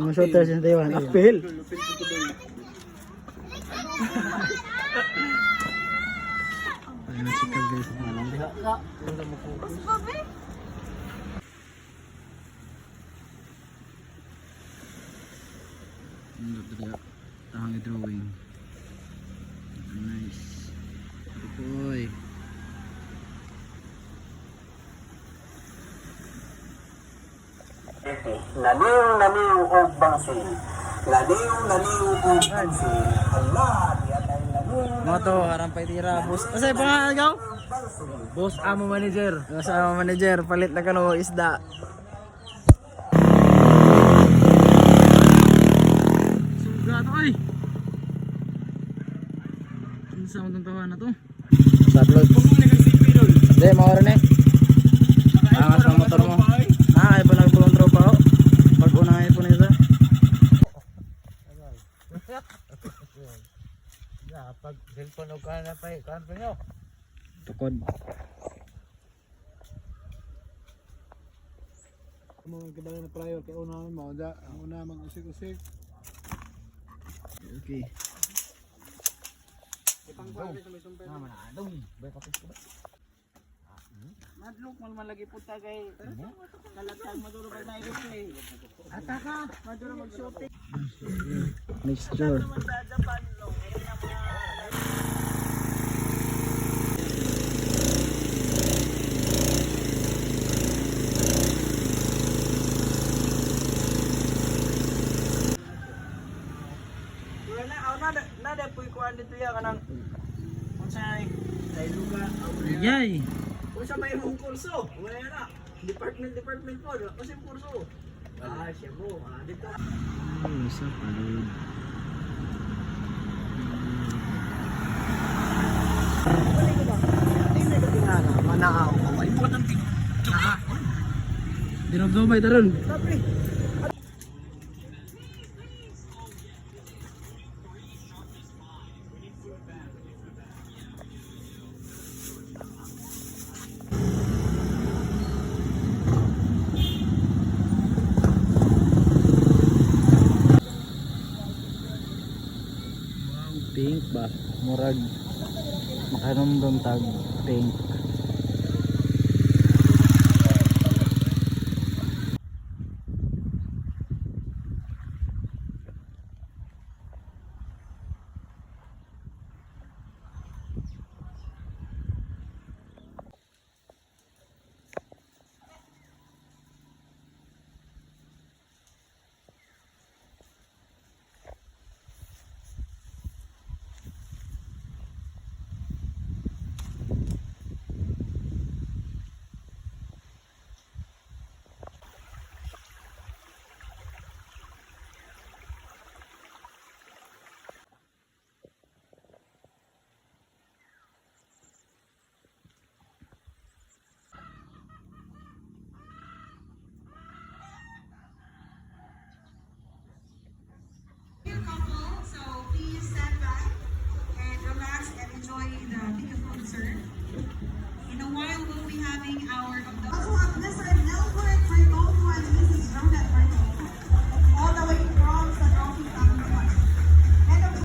Ang shooter 61. Apil. Ayun si guys. Walang diha. Ano diha? Ang drawing. Nice. Boy. Naliw, naliw og bangsil. Naliw, naliw og bangsil. Allah, di atay naliw. Mga to, harang pa itira. Boss, asa pa nga agaw? Boss amo manager. Boss amo manager, palit na kano isda. Sugat ay. Kinsa man tong tawa na to? Sa upload. Hindi, maura na eh. Angas ang motor mo. Ah, ay pa nagpulong tropa ho. Pag una ay po na isa. Ya, pag cellphone og kana pa, kan pa nyo. Tukod. Mga kibalo na prior kay una mo, da, una mag-usik-usik. Okay. Madlok man man lagi punta kay kalatag maduro pag na-replay. Ataka, maduro mag-shooting. Mixture. Wala na na na na puy kuan dito ya kanang unsay kay lugar. Yay! Unsa may imong kurso? Wala na. Department department po, kasi imong kurso. Ah, siya mo. Ah, dito. Oh, isa palud. Manaaw ko. Importante. Dinobdobay taron. Pink ba? Murag makanomdom tag pink. Dear couple, so please stand back and relax and enjoy the beautiful concert. In a while, we'll be having our Also have Mr. Nilbert Bertomo and Mrs. Jonah Bertomo, all the way from San Roque, Tacloban. And of